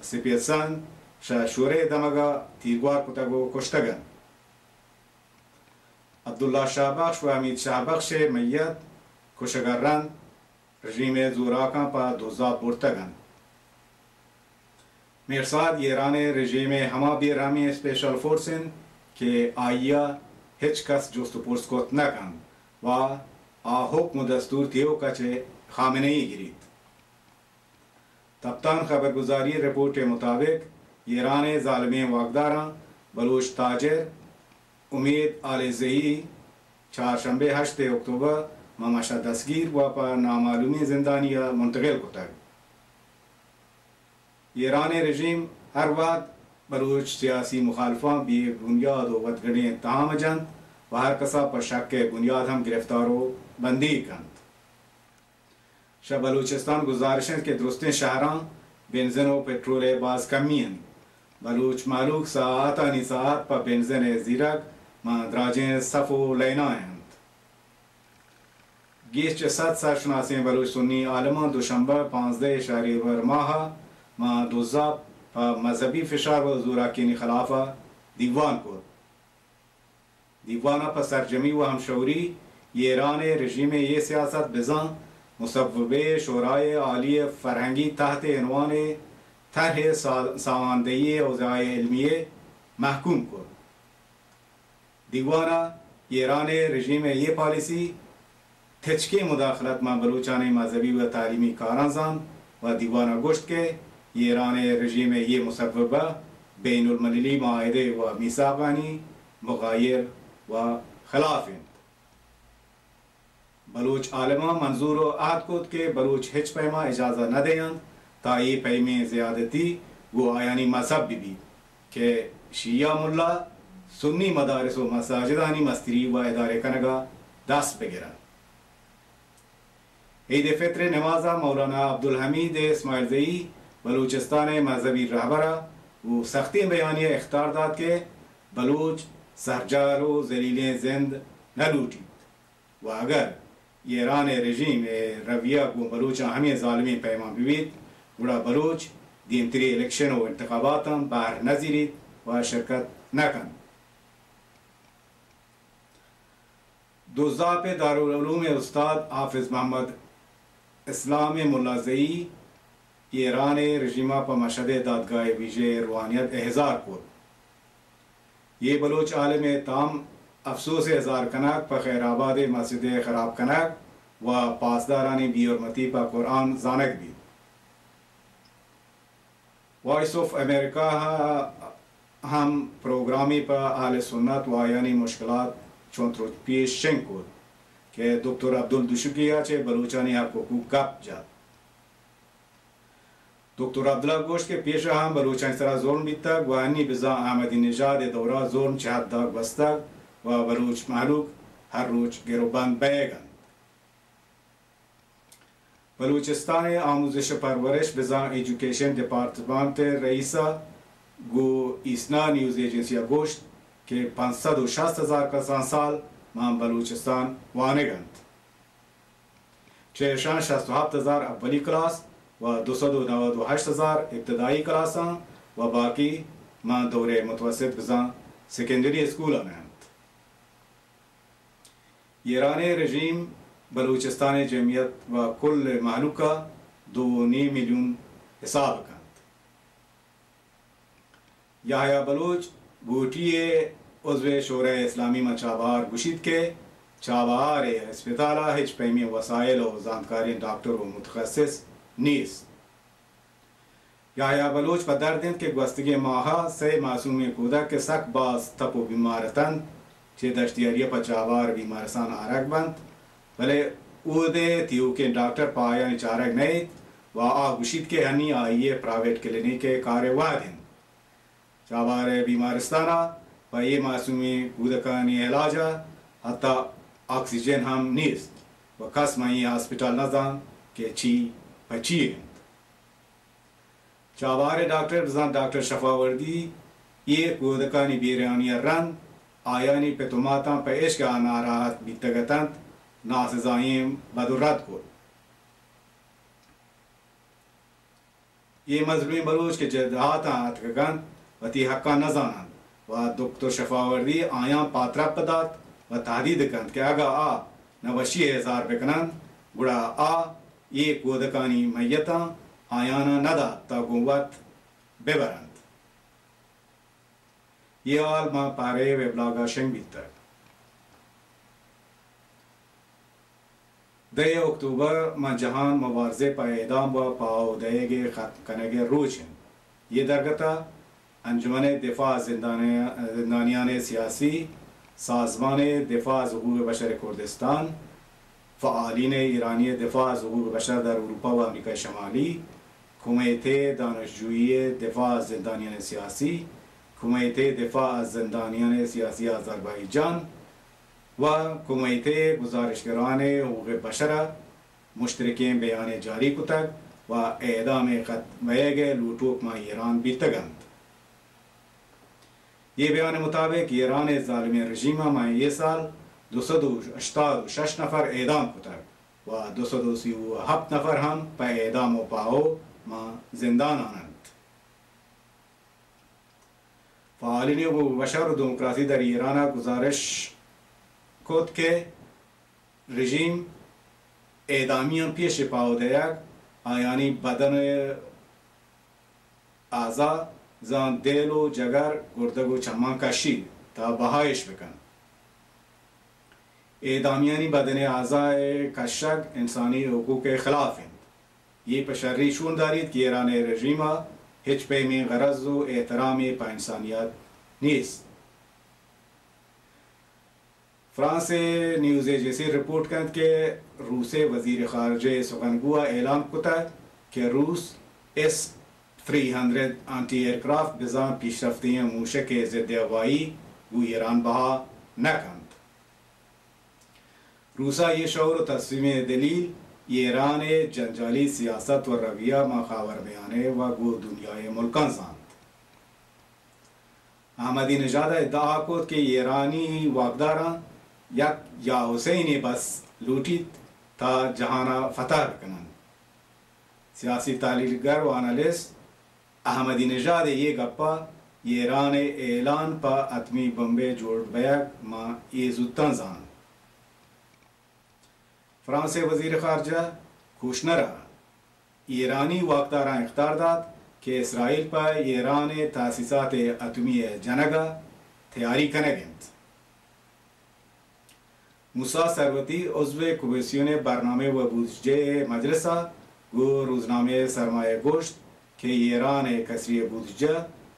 سپیتسن شہ شورے دمگا تیرگوار کتگ و کشتگ انت۔ عبداللہ شاہ بخش و حمید شاہ بخش ء میت کشگ ء رند رژیم ء زوراکاں پہ دوزاپ برتگ انت۔ میرساد ایران ء رژیم ء ہما بے رحمیں اسپیشل فورس انت کہ آئی ء ہچ کس جست و پرس کت نہ کنت و آ حکم و دستور تیوک ء چہ خامنہ ای گریت۔ تپتان خبرگزاری ء رپورٹ ء مطابق ایران ء ظالمیں واکداراں بلوچ تاجر امید آلیزئی چارشنبے ہشت اکتوبر ماں مشا دستگیر و پہ نامعلومیں زندانی ء منتقل کتگ۔ ایران ء رژیم ہر وہد بلوچ سیاسی مخالفاں بے بنیاد و ودگڑیں اتہام جنت و ہر کسا پہ شک ء بنیاد ہم گرفتار و بندیگ کنت۔ شہ بلوچستان گزارش انت کہ درستیں شہراں بنزن و پٹرول ء باز کمی انت۔ بلوچ مہلوک ساعتانی ساعت پہ بنزن ء زیرگ ماں دراجیں صف و لیناں انت۔ گیش چہ صد سرشناسیں بلوچ سنی عالماں دوشنبہ پانزدہ شہریور ماہ ء ماں دوزاپ پہ مذہبی فشار و زوراکیانی خلاف ء دیوان کت۔ دیوان ء پہ سرجمی و ہمشوری ایران ء رژیم ء اے سیاست بزاں مصوبہ شورائے عالی ء فرہنگی تحت عنوان ء طرح سا-، ساماندہی ء اوضاع علمی ء محکوم کت۔ دیوان ء ایران ء رژیم ء اے پالیسی تچکیں مداخلت ماں بلوچانی مذہبی و تعلیمی کاراں زانت و دیوان ء گوشت کہ ایران ء رژیم ء اے مصوبہ بین المللی معاہدے و میثاقانی مغایر و خلاف انت۔ بلوچ عالماں منظور و عہد کت کہ بلوچ ہچ پیما اجازہ نہ دینت تا اے پیمیں زیادتی گوں آیانی مذہب بہ بیت کہ شیعہ ملا سنی مدارس و مساجدانی مستری و ادارہ کنگا دست بگرنت۔ عید فطر ء نماز ء مولانا عبدالحمید اسماعیل زئی بلوچستان ء مذہبی رہبر ء گوں سختیں بیانیہ ء اخطار دات کہ بلوچ سرجار و ذلیلیں زند نہ لوٹیت و اگر ایران ء رژیم ء رویہ گوں بلوچاں ہمے ظالمیں پیما بہ بیت، گڑا بلوچ دیمتری الیکشن و انتخاباتاں بہر نہ زیریت و شرکت نہ کنت۔ دوزاپ ء دارالعلوم ء استاد حافظ محمد اسلام ملازئی ایران ء رژیم ء پہ مشہد ء دادگاہ ویژہ ء روحانیت احضار کت۔ اے بلوچ عالم ء تام افسوس ء اظہار کنگ پہ خیر آباد ء مسجد ء خراب کنگ و پاسدارانی بے حرمتی پہ قرآن زانگ بیت۔ وائس آف امریکہ ء ہم پروگرامے پہ اہل سنت و آیانی مشکلات چنت روچ پیش شنگ کت کہ دکتر عبدالدشکی ء چہ بلوچانی حق حقوق گپ جت۔ دکتر عبداللہ گوشت کہ پیش ء ہم بلوچانی سرا ظلم بیتگ و انی بزاں احمدی نژاد ء دورا ظلم چہ حد ء گوستگ و بلوچ مہلوک ہر روچ گر و بند بئیگ انت۔ بلوچستان ء آموزش ء پرورش بزاں ایجوکیشن ڈپارٹمنٹ ء رئیس ء گوں ایسنا نیوز ایجنسی ء گوشت کہ پنچ سد و شست ہزار کسان سال ماں بلوچستان وانگ انت۔ چہ اشاں شست و ہپت ہزار اولی کلاس و دو سد و نود و ہشت ہزار ابتدائی کلاساں و باقی ماں دورہ متوسط بزاں سیکنڈری اسکولاں انت۔ ایران ء رژیم بلوچستان ء جمعیت و کل مہلوک ء دو و نیم میلیون حساب کنت۔ یحییٰ بلوچ گوٹی ء عضو شورای اسلامی ماں چابہار گوشیت کہ چابہار ء ہسپتال ء ہچ پیمیں وسائل و زانتکاریں ڈاکٹر و متخصص نیست۔ یحییٰ بلوچ پہ درد انت کہ گوستگیں ماہ ء سئے معصومیں کودک کہ سک باز تپ و بیمار اتنت، چہ دشتیاری ء پہ چابہار بیمارستان آرگ بنت، بلے اود ء تیوکیں ڈاکٹر پہ آیانی چارگ نئیت و آ گوشیت کہ ہنی آئی ء پرائیویٹ کلینک ء کار ء وہد انت۔ چابہار ء بیمارستان ء پہ اے معصومیں کودکانی علاج ء حتی آکسیجن ہم نیست و کس ماں اے ہاسپٹل نہ زانت کہ چی پہ چی انت۔ چابہار ء ڈاکٹر بزاں ڈاکٹر شفاوردی اے کودکانی بیرانی ء رند آیانی پت و ماتاں پہ اشک ء ناراحت بیتگ اتنت، ناسزائیں بد و رد کت۔ اے مظلومیں بلوچ کہ جدہاتاں اتکگ انت، وتی حقاں نہ زان انت و دکتر شفاوردی آیاں پاترپ دات و تہدید کنت کہ اگاں آ نہ وشی ءِ اظہار بہ کن انت، گڑا آ اے کودکانی میتاں آیاناں نہ دات تا گوں وت بہ بر انت۔ اے ہال ماں پہرے ءِ ویبلاگ ءَ شنگ بیتگ۔ دہ اکتوبر ماں جہان مبارزہ پہ اعدام و پاہو دئیگ ءِ ختم کنگ ءِ روچ انت۔ اے درگت ءَ انجمن دفاع زندانیان، زندانیان سیاسی، سازمان دفاع از حقوق بشر کردستان، فعالین ایرانی دفاع از حقوق بشر در اروپا و امریکای شمالی، کمیتهٔ دانشجویی دفاع از زندانیان سیاسی، کمیتهٔ دفاع از زندانیان سیاسی آذربایجان و کمیتهٔ گزارشگران حقوق بشر ءَ مشترکیں بیانے جاری کتگ و اعدام ءِ ختم بئیگ ءِ لوٹوک ماں ایران بیتگ انت۔ اے بیان ءِ مطابق ایران ءِ ظالمیں رژیم ءَ ماں اے سال دو سد و ہشتاد و شش نفر اعدام کتگ و دو سد و سی و ہپت نفر ہم پہ اعدام و پاہو ماں زندانان انت۔ فعالین حقوق بشر و دموکراسی در ایران ءَ گزارش کت کہ رژیم اعدامیاں پیش پاہو دئیگ، آیانی بدن ءِ اعضا زان دل و جگر، گردگ و چماں کشیت تا بہا اش بکنت۔ اعدامیانی بدن ءِ اعضا ءِ کشگ انسانی حقوق ءِ خلاف انت۔ اے پہ شری شون داریت کہ ایران ءِ رژیم ءَ ہچ پیمیں غرض و احترامے پہ انسانیت نیست۔ فرانس ءِ نیوز ایجنسی رپورٹ کنت کہ روس ءِ وزیر خارجہ ءِ سخنگو ءَ اعلان کتگ کہ روس S three hundred aunty aircraft بزاں پیشرفتیں موشک ءِ ضد ہوائی گوں ایران بہا نہ کنت۔ روس ءِ اے شعور و تصمیم ءِ دلیل ایران ءِ جنجالی سیاست و رویہ ماں خاورمیانہ و گوں دنیا ءِ ملکاں زانت۔ احمدی نژاد ءَ ادعا کت کہ ایرانی واکداراں یک یا حسینے بس لوٹیت تا جہان ءَ فتح بکننت۔ سیاسی تحلیلگر و آنالیست احمدی نژاد ءِ اے گپ ءَ ایران ءِ اعلان پہ اتمی بمبے جوڑ بیگ ماں اے زوتاں زانت۔ فرانس ءِ وزیر خارجہ کوشنر ءَ ایرانی واکداراں اخطار دات کہ اسرائیل پہ ایران ءِ تاسیسات اتمی ءِ جنگ ءَ تیاری کنگ ءَ انت۔ موسی ثروتی عضو کمیسیون برنامہ و بودجہ مجلس ءَ گوں روزنامہ سرمایہ گوشت کہ ایران ءِ کسری بودجہ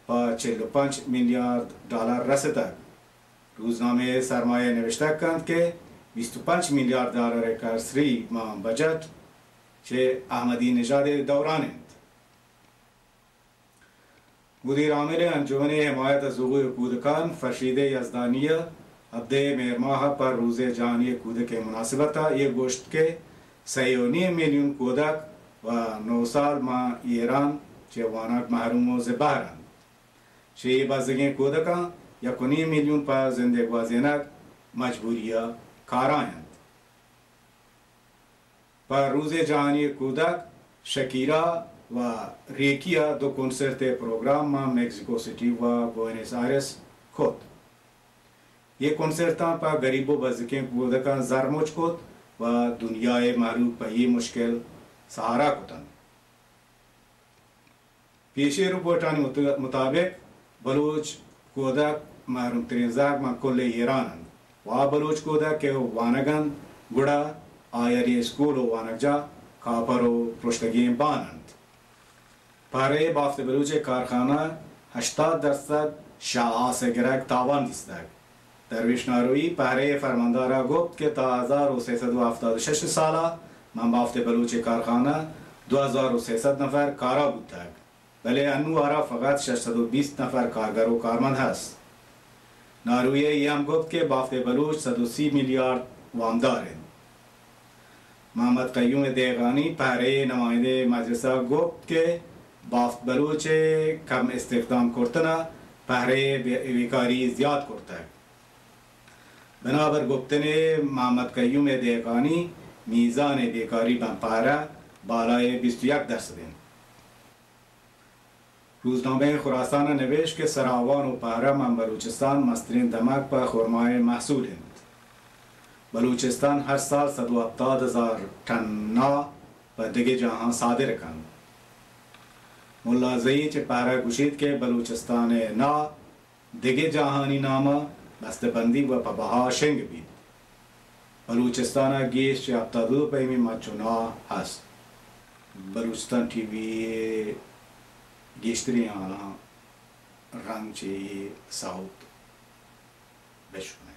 پہ چل و پنچ میلیارد ڈالر رستگ۔ روزنامہ سرمایہ نوشتگ کنت کہ بیست و پنچ میلیارد ڈالر ءِ کسری ماں بجٹ چہ احمدی نژاد ءِ دوران انت۔ مدیر عامل انجمن حمایت از حقوق کودکان فرشید یزدانی ءَ ہبدہ مہر ماہ ءَ پہ روز جہانی کودک ءِ مناسبت ءَ اے گوشت کہ سئے و نیم میلیون کودک و نو سال ماں ایران چہ وانگ محروم و زبہر انت۔ چہ اے بزگیں کودکاں یک و نیم میلیون پہ زند ءِ گوازینگ مجبوری ءَ کارا انت۔ پہ روز جہانی کودک شکیرا و ریکی ءَ دو کنسرت ءِ پروگرام ماں میکسیکو سٹی و بوئنس آئرس کت۔ اے کنسرتاں پہ گریب و بزگیں کودکاں زر مچ کت و دنیا ءِ مہلوک پہ اے مشکل سہارا کتنت۔ پیشی رپورٹانی مت-، مطابق بلوچ کودک محروم ترین زہگ ماں کل ایران انت و آ بلوچ کودک کہ وانگ انت گڑا آیانی اسکول و وانگجاہ کاپر و پرشتگیں بان انت۔ پہرے بافت بلوچ کارخانہ ہشتاد درصد شاہ آس گرگ تاوان دیستگ۔ درویش ناروی پہرے فرماندار ءَ گوپت کہ تا ہزار و سیصد و ہفتاد و شش سال ءَ ماں بافت بلوچ کارخانہ دو ہزار و سیصد نفر کارا بوتگ، بلے انوں آرا فقط شش سد و بیست نفر کارگر و کارمند ہست۔ ناروی ءَ اے ہم گوپت کہ بافت بلوچ سد و سی میلیارد وامدار انت۔ محمد قیوم دیغانی پہرے نمائندہ مجلس ءَ گوپت کہ بافت بلوچ ءِ کم استخدام کرتن ءَ پہرے بے-، بیکاری زیات کرتگ۔ بنابر گپتن محمد قیوم دیغانی میزان بیکاری بن پہرہ بالای بیست و یک درصد انت۔ روزنامہ خراسان ء نبشت کہ سراوان و پہرہ ماں بلوچستان مستریں دمگ پہ خرمائے محصول انت۔ بلوچستان ہر سال صد و ہپتاد ہزار ٹن نا پہ دگہ جاہاں صادر کنت۔ ملا زئی چہ پہرہ گوشیت کہ بلوچستان ء نا دگہ جاہانی نام ء بستہ بندی و پہ بہا شنگ بیت۔ بلوچستان ء گیش چہ ہپتاد و دو پیمیں مچ و نا ہست۔ بلوچستان ٹی وی ء گیشتریں ہالاں رنگ چہ اے ساہوت بشکن۔